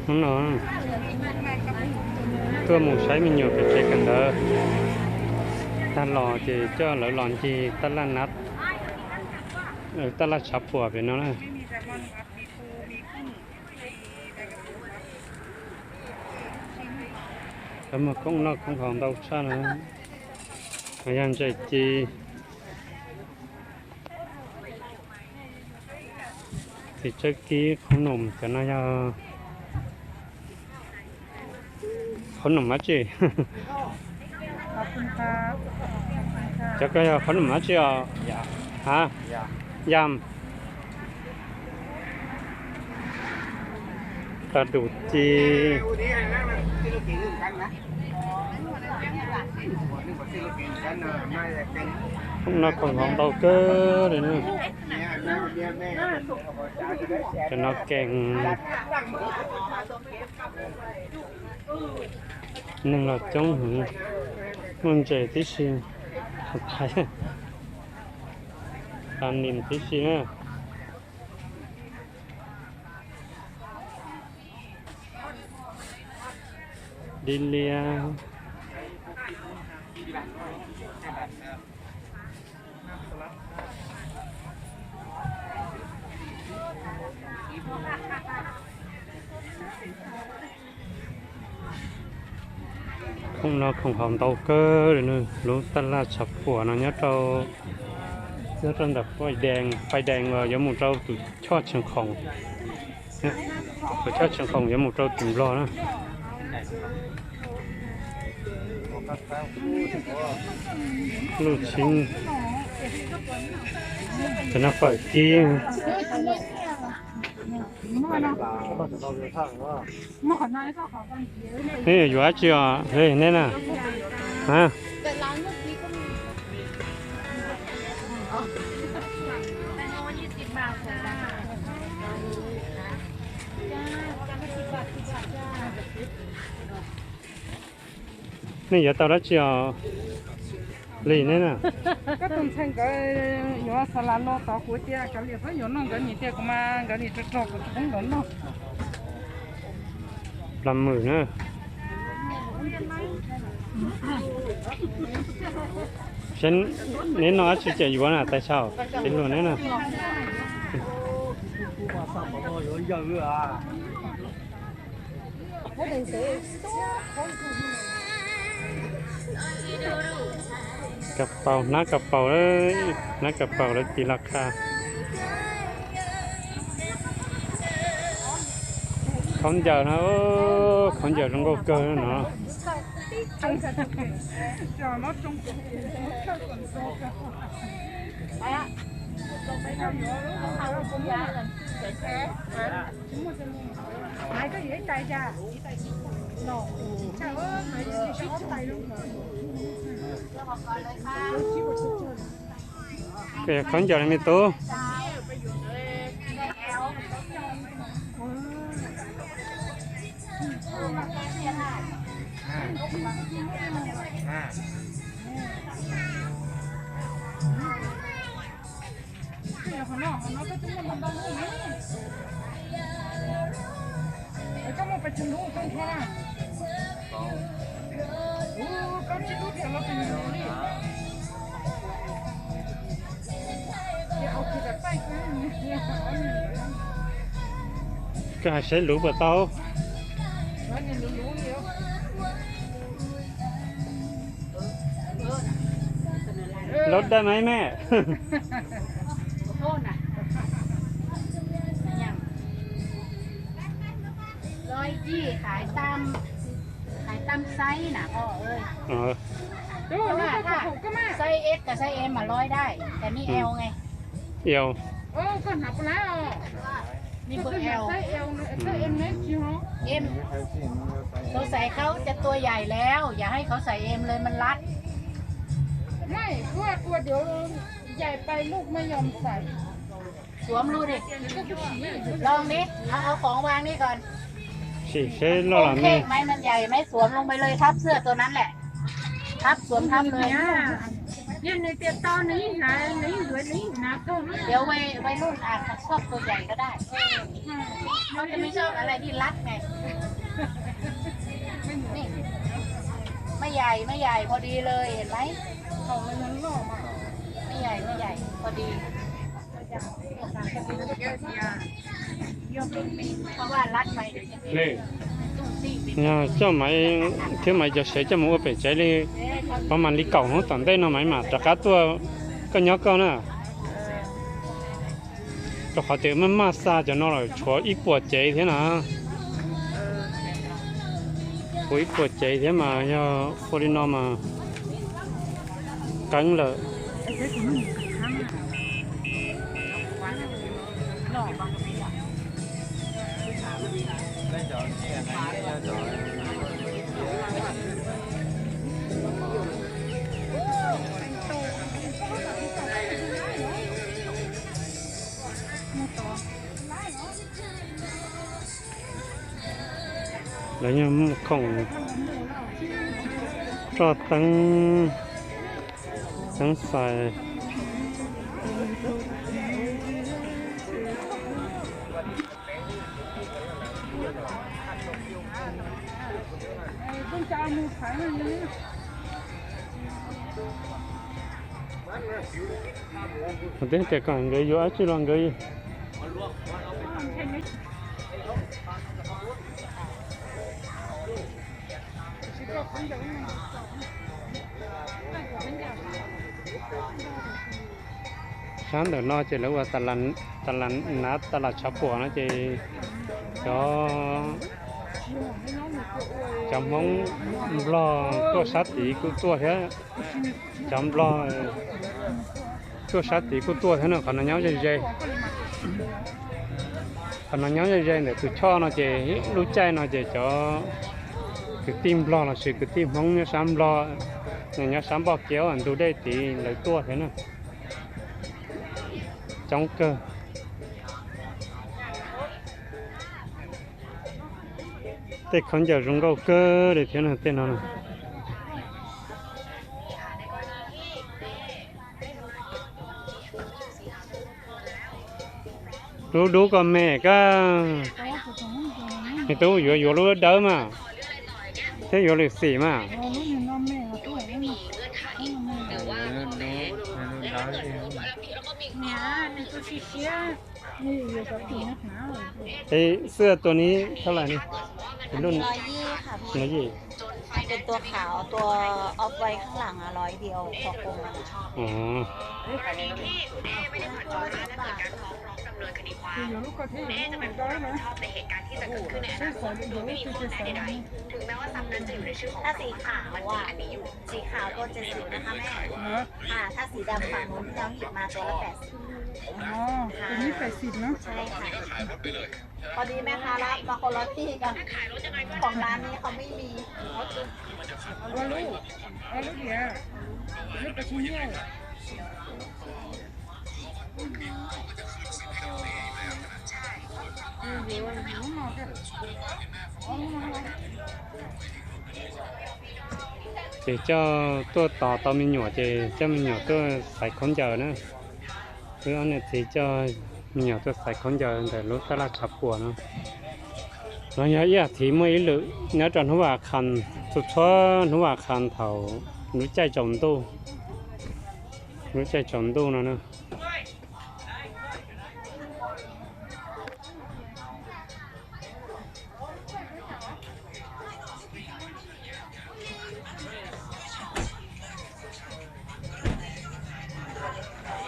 Hnub no tuaj mus saib me nyuam pem tsev kawm ntawv tag los ces coj lawv los ncig taj laj nab, taj laj tshav puam pem no na. Lawv muag khoom noj khoom haus ntau tshaj na. Yog ntses ci, txiv tsawb kib, khoom num, cov no yog khoom num dab tsi? Cov ko yog khoom num dab tsi os? Ha, yam, tas dum ci. Khoom noj khoom haus ntau kawg li na. Cov no kees, neeg los coob heev, muaj ntses tib si, tas nim tib si na. Dib liab. Khoom noj khoom haus ntau kawg li na. Lub taj laj tshav puam no nyob rau, nyob rau ntawm Pais Dees, Pais Dees uas yuav mus rau tus choj Tsheej Khoom. Tus choj Tsheej Khoom yuav mus rau tim Nplog na. Lub tshib, cov no fawm kib. Neb yuav dab tsi os neb na? Nej yuav tau dab tsi os? Li neb na. Koj tus ntxhais nkawd yuav xa las los tod kuv tias kav liam pab yuav noj, nkawd nim tias kuv mas nkawd nim rog rog kuv tsis pub nkawd noj. Plas mwm na. Neb noj dab tsi ces yuav na, tais saum txiv hluas neb na. Kas paus, hnab kas paus, hnab kas paus lawv tis los kha. Khaub ncaws no, khaub ncaws zoo nkauj kawg no. Khaub ncaws li me tub. Koj hais seb luv puas tau. Lov daj mas me. Loj yij, hais tam xaiv na pog. Xaiv Sกับxaiv M mas lojได้,แต่นี่ L ไง L. M สงสัยเขาจะตัวใหญ่แล้ว อย่าให้เขาใส่ M เลยมันรัด ไม่ กลัว กลัวเดี๋ยวใหญ่ไปลูกไม่ยอมใส่ สวมดูดิ ลองดิ เอา เอาของวางนี่ก่อน Sim seb loj los me. ไหม มันใหญ่ไหม สวมลงไปเลย ทับเสื้อตัวนั้นแหละ ทับ สวมทับเลย Yog nws tias tau nws yeej hnav, nws yeej yuav, nws yeej hnav kawg. Ua ua nub a, koj tua yais ko daj. Koj tua me soj a la di lab na. Maj yais, maj yais, pho di lawm, hev mab? Maj yais, maj yais, pho di. Coj Maiv thiab Maiv cov sev coj mus ua pem tsev li, pab mas li kaum hnub tom ntej no Maiv mam rov qab tuaj koj nyob koj na. Rau qhov tias maj maj xa cov no lawm tshuav ib puas cev thiab na. Tshuav ib puas cev thiab mas yog ua li no mas qeeb lawm. Lawv yog muaj khoom roj teeb, teeb xais. Twb tias kom nkawd yuav dab tsi los nkawd sab ntawm no ces lawv ua tas las, nav tas las tshav puam no ces cov, cov Hmoob Nplog tuaj sab tid kuj tuaj thiab, cov Nplog tuaj sab tid kuj tuaj thiab no. Qhov no nyob ze ze, qhov no nyob ze ze ntawm tus choj no ces lub caij no ces cov kwv tij Nplog lossis kwv tij Hmoob nyob sab Nplog, nyob sab Npoj Kiab ntug dej tid lawv tuaj thiab na. Coob kawg. Tej khaub ncaws zoo nkauj kawg li thiab no, tej no. Lub dub ko me koj, nws twb yuav yuav lub dawb mas, thiab yuav lwm xim mas. Es xwb tua ni thab lais ni?ร้อยยี่ค่ะพี่ ร้อยยี่ เป็นตัวขาว ตัว off white ข้างหลังอ่ะ ร้อยเดียว พอกลมมา อ๋อ ถ้าสีขาวอ่ะ สีขาวตัวเจ็ดสิบนะคะแม่ ค่ะ ถ้าสีดำฝั่งนู้นที่น้องหยิบมาตัวละแปดสิบ อ๋อ ตัวนี้แปดสิบเนาะ ใช่ค่ะ พอดีแม่ค้ารับมาคนละที่กัน ของร้านนี้เขาไม่มี เอาลูก เอาลูกเดียว ลูกกระชิ้นใหญ่ Ces coj tuaj tos tau me nyuam ces coj me nyuam tuaj xaiv khaub ncaws na. Wb ob niam txiv coj me nyuam tuaj xaiv khaub ncaws ntawm lub tab laj tshav puam no. No yog ib yam thiv muaj ib lwm nyob rau hnub vas khas, txhua txhua hnub vas khas thaum lub caij tsaus ntuj, lub caij tsaus ntuj no na.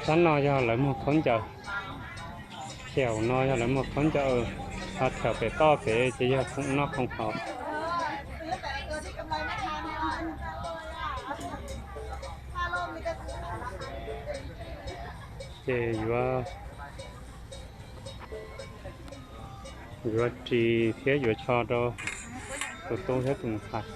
Sab no yog lawv muag khaub ncaws, thiaum no yog lawv muag khaub ncaws, ho thiaum pem toj pem ces yog khoom noj khoom haus. Ces yuav, yuav ris thiab yuav cho rau tus tub thiab tus ntxhais.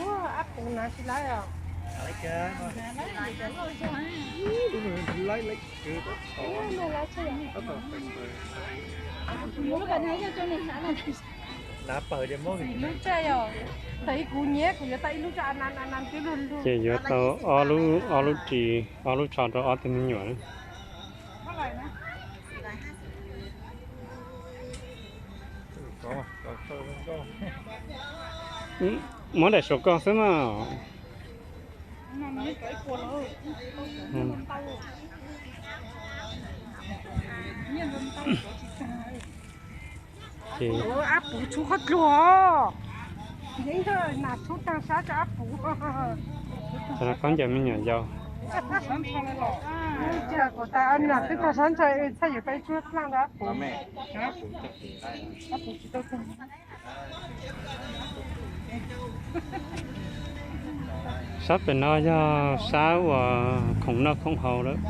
Ua, ab pus no tsis laib os. Ces yuav tau ob lub, ob lub ris, ob lub tsho rau ob tug me nyuam na. Muab daim saum koj xwb mas. Ab puv tshub qhov dluag. Nas tshub tag sab rau ab puv. Khaub ncaws me nyuam yaus. Kuv tas nas twb tag sab ntsha txhaj yuav peb tsuab dlaaj rau ab puv. Sab pem no yog sab uas khoom noj khoom haus lawm.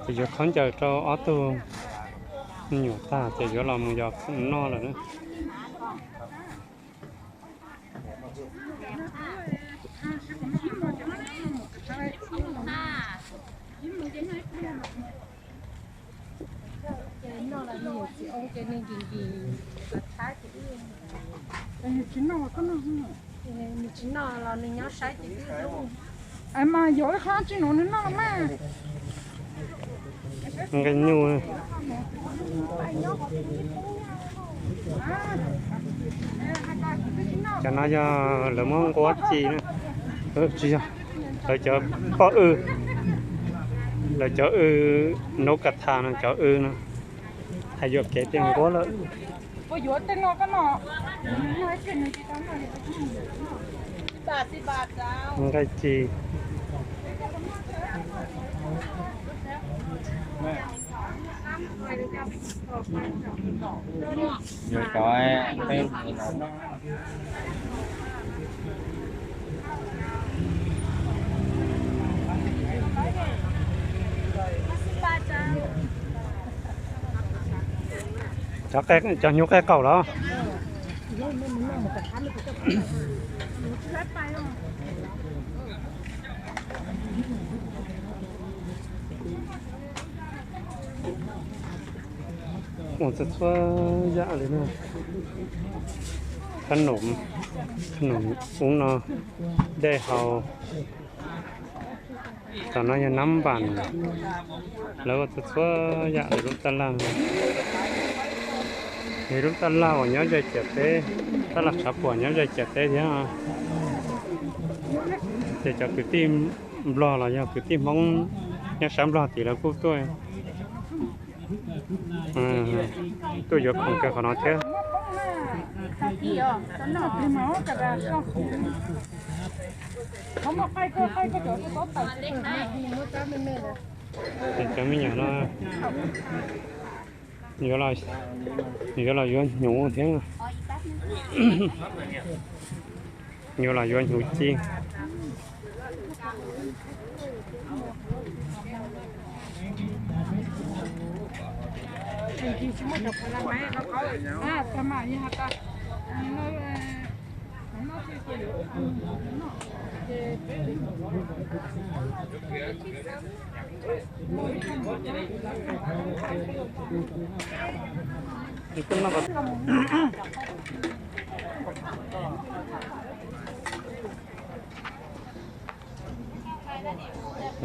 Ces yuav khaub ncaws rau ob tug me nyuam tag ces yuav los mus yos khoom noj lawm na. Nws tsis noj los nws nyob saib ces twb hlub. Mas yuav ib qho tsis nov nws noj los mas. Nqe nyuj. Cov no yog lawv muab nquab ci na. Tsis yog, lawv cov poj w, lawv cov w nub kas thas no, cov w no. Hais yuam kev tias nquab lawm. Nqaij ci. Cov hnyuv qaij qaum los? Ua txhua txhua yam li na. Khab num, khab num ub no, dej haus. Tom no yog nab npas, lawv ua txhua txhua yam lub taj laj. Yog lub taj laj uas nyob ze ciam teb, taj laj tshav puam nyob ze ciam teb thiab. Ces cov kwv tij Nplog los yog kwv tij Hmoob nyob sab Nplog tid lawv kuj tuaj, tuaj yuav khoom kiag qhov no thiab. Ces cov me nyuam no yuav los yuav hnyuv thiab, yuav los yuav hnyuv ci.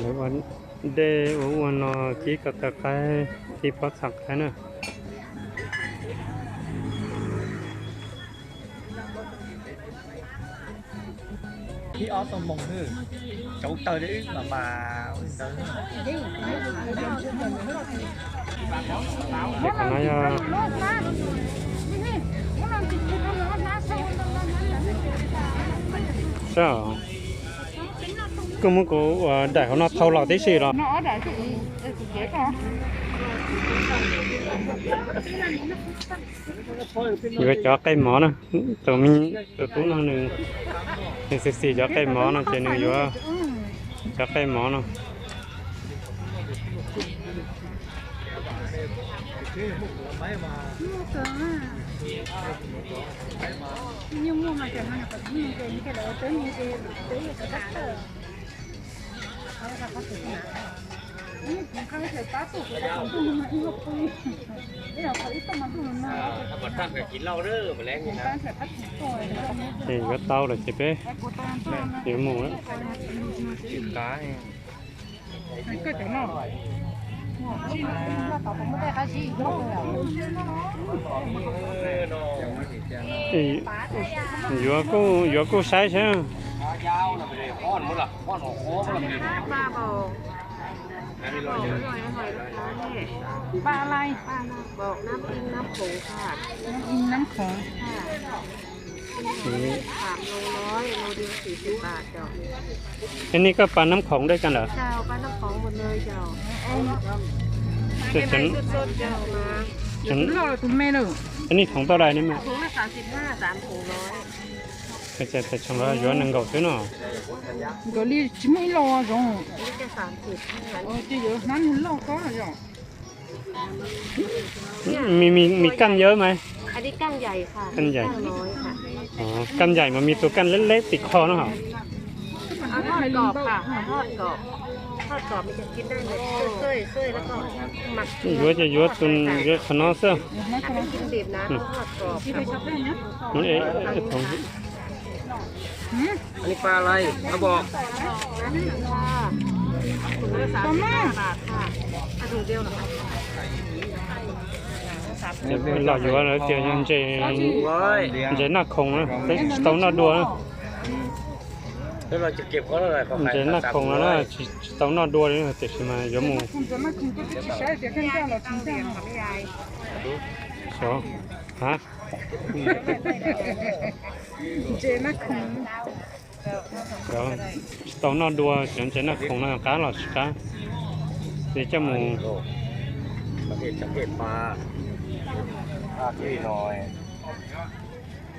Lawv ua dej ua ua no kib ko taw qaib, kib pob txha qaib na. Ib ob tug moos xwb, tsauv taw li wb mas mas ntawd. Ces qhov no yog, saib, koj muab kuv ua daim hauv no thau los tib si los. Yuav cov qe mov na, tus me, tus tub no nws, nws xis xis cov qe mov no ces nws yuav cov qe mov no. Ces yuav tau lawm ces peb yuav mus lawm. Yuav kuj, yuav kuj saib saib. Ba lai? Ba lai, bột nấm in nấm khủngค่ะ. Nấm in nấm khủng. Sามโลร้อย โลเดียวสี่สิบบาทเจ้า Cái này có ba nấm khủng đây con lửa. จ้า ปลาน้ำโขงหมดเลยเจ้า Tus loj los tus me na? Cái này thùng bao nhiêu này mà? Thùng là sามสิบห้า สามถุงร้อย Tus no yuav nees nkaum xwb no. Nkawd li tsis muaj ib lo zoo. Ib lo sàm xim. Ces yuav hnab nws loj ko yom. Mì, mì, mì căng dữ mà. Anh đi căng dàyค่ะ Căng dày. Căng dày mà mì tus căng lết lết tim kho nó hả? Ăn tỏi cọpค่ะ ăn tỏi cọp. Tỏi cọp mìnhจะกินได้เลย xơi xơi xơi แล้วก็หมัก Yuav ces yuav tus, yuav qhov no xwb. Ăn cái kim tiệp ná tỏi cọp. Ê, ê, ê, Anh đi pha lây, nó bò. Ăn đi pha. Thùngละสามสิบห้าบาทค่ะ Ăn thùng dio hả? Los yuav lawv tias yog ntses, ntses noj khoom na, tsis tau noj dua na. Ntses noj khoom no na, tsis, tsis tau noj dua li, tiam sis mas yuav mus. Ntses noj khoom. Tsis tau noj dua, cov ntses noj khoom no qab los tsis qab. Ces coj mus.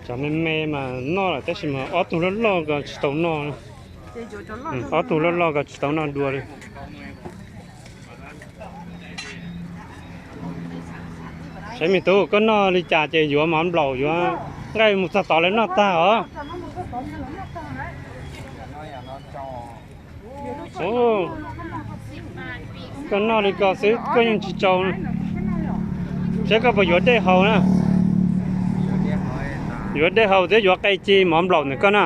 Cov me me mas noj lawm tab sis mas ob tug loj loj ko tsis tau noj. Ob tug loj loj ko tsis tau noj dua li. Saib me tub, koj noj li cas ces yuav mov nplaum, yuav nqaij mus txog tod lawv noj tag os. Koj noj li ko xwb koj yeej tsis tsau. Saib koj puas yuav dej haus na. Yuav dej haus thiab yuav qe ci mov nplaum ntawm koj na.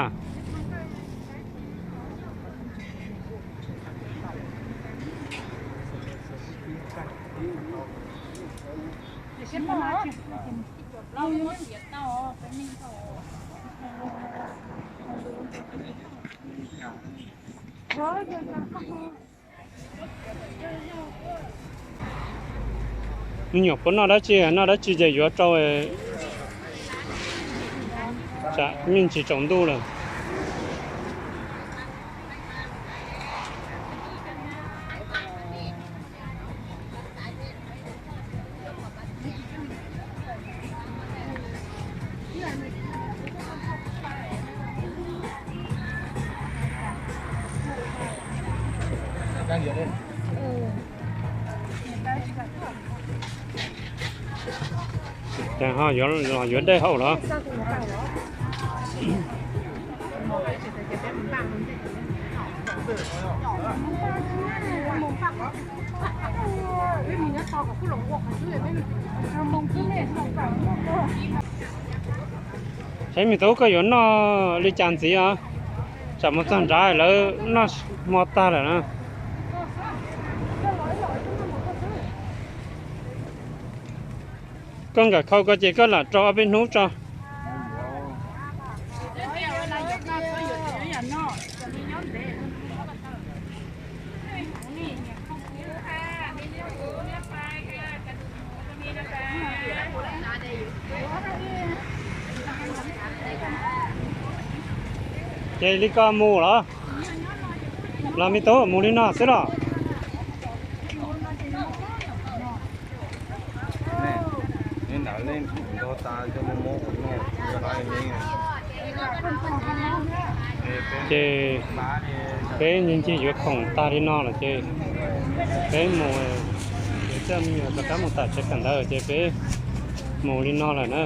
Me nyuam puas noj dab tsi, noj dab tsi ces yuav rau, tsam me ntsis tsaus ntuj lawm. Ces ho yuav, los yuav dej haus los. Saib me tub, koj yuav noj li cas ntxiv os? Tsam mus txog nrad lawv noj hmo tag lawm na. Koj nkawm khau ko ces koj lam rau ob peb hnub tso. Es li koj mus los? Los me tub, mus li no xwb los? Ces peb ncig ncig yuav khoom tag li no lawm ces peb mus, yuav coj me nyuam rov qab mus tom tsev kawm ntawv ces peb mus li no lawm na.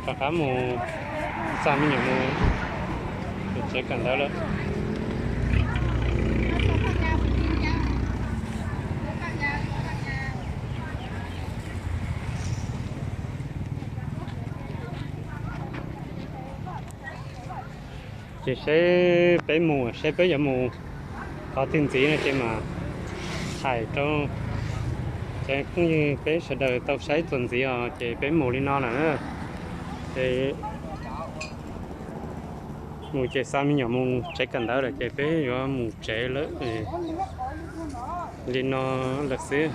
Rov qab mus, xa me nyuam mus tsev kawm ntawv lawm. Ces seb peb mus, seb peb yuav mus qhov twg ntxiv no ces mam thaij rau cov phooj ywg peb sawv daws tau saib txuas ntxiv os. Ces peb mus li no lawm na. Ces mus ces xa me nyuam mus tsev kawm ntawv lawm ces peb yuav mus tsev lawm li no lawm xwb.